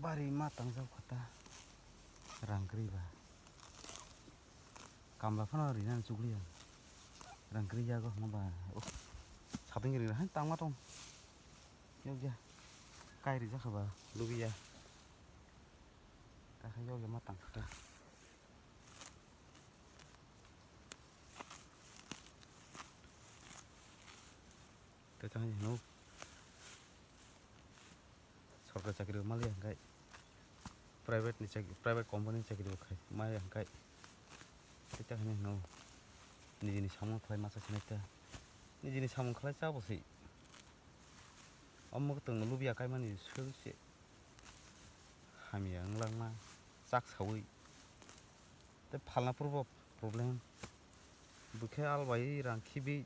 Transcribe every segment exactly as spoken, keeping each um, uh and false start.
Bari ma tangjak kho ta. Rang kwrwi ba. Kamla phano rinani chukliya. Rang kwrwi yago hwnba. Oh. Satung ring hai tangma tong. Yokya. Kai rijak kha ba. Lubiya. Kakha yokya ma tang kho ta. Tei tang hino. Sorkar chakri rok maliya hwnkhe, private ni chakri, private company ni chakri rok khai maya hwnkhe, tei ta hwnwi hwno, nijini samung khlai masa khe nai ta, nijini samung khlai cha bo se. O mwkhwtwng no lubiya kaimani swk se hamya wng langma chak saui, tei phalna purbo problem, bwkhe albai rang khibi.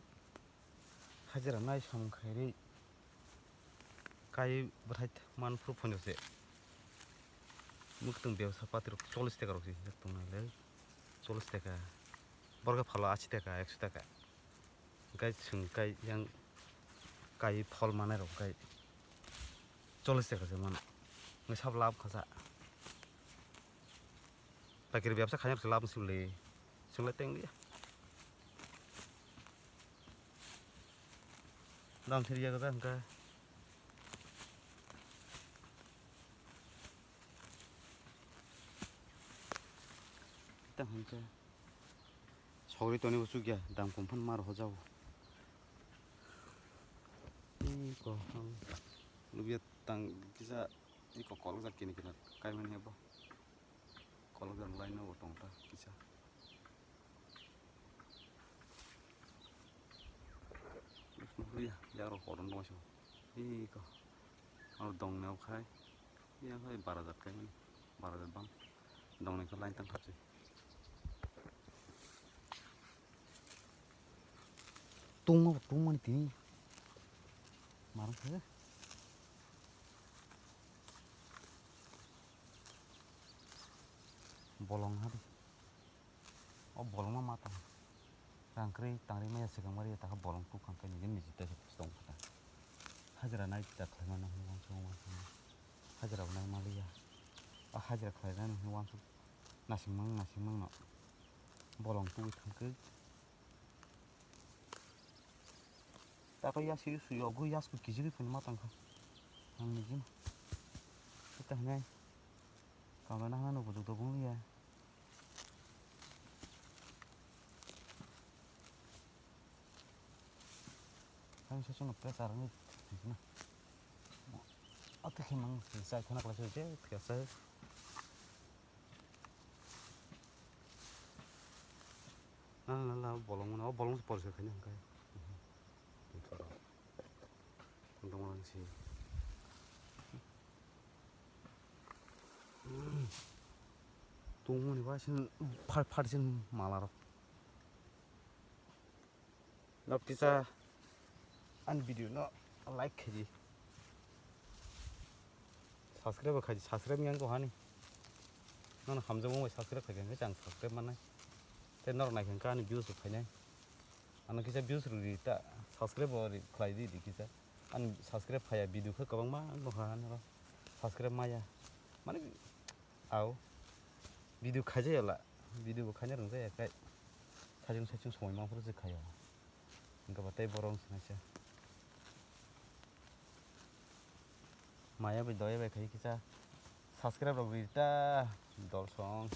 Hajira nai samung khairwi kai bwthai man phuru phunjak se. Mwkhwtwng bebsa pati rok chollish taka rok se tongnai le. Chollish taka. Borok phalo ashi taka, ekso taka. Kai chwng kai yang kai phol manai rok kai chollish taka se mano. Ngai sab lab khasa. Paikari bebsa khaina rok se lab sibli. Chwng lai teng liya. Dam theri ya kata hwnkhe. Kita hwnkhe. Sogri toni bo chukya, dam kom phan mar hojao. Iko, ang lubya tang kisa, iko kolok jak kini kina, kaimani hebo. Kolok jak lai no bo tong ta kisa. Nukliya, yarok kotor nw waisa. Iko. Aro dong ne okhai. Yang hai bara jat kai mani. Bara jat bang. Dong ne khe line tang thapsi. Tungma, tungmani tini. Marang khe. Bolong hadi. O bolongma ma tong. Rang kwrwi tangri maya swkang mari ta bolong tuk kang khe nini niji ta se tong kha ta. Hajra nai ta khlai mano hwnwi uansuk uansuk. Hajra bo nai maliya. O hajra khlai nani hwnwi uansuk nasing mang nasing mang no. Bolong tubui thang khe. Tako yasi suyo gui yasku kijigui phano ma tangkha. Ang nijin. Kita hwnai. Kamla nahana no bujok dobong liya. Ang sasong pressure ni. Ati khemang sai khona kala sai je pressure. Na, na, na, bolong, na, bolong se porisa khaina hwnkhe. Tongmani se. Tongmani ba sin phar, phar sin mala rok. Nok kisa ani video no like khaidi. Subscribe bo khaidi, subscribe yang ko hani. Nono hamjak wng bai subscribe khai khe ang subscribe mannai. Tei norok nai khe ani views rok khainai. Ano kisa views rok ri ta subscribe bo ri khlai di di kisa. Ani subscribe khaiya video khe kwbangma wng tongkha ani oro. Subscribe maya. Mane Au. Video khaijaya la. Video bo khaina rwngjaya kai. Sajung sajung somoi ma phuru se khaio. Hwnkhe ba tei borok wng sinaisa. Maya bai doya bai khai kisa. Subscribe rok ri ta. Dol song.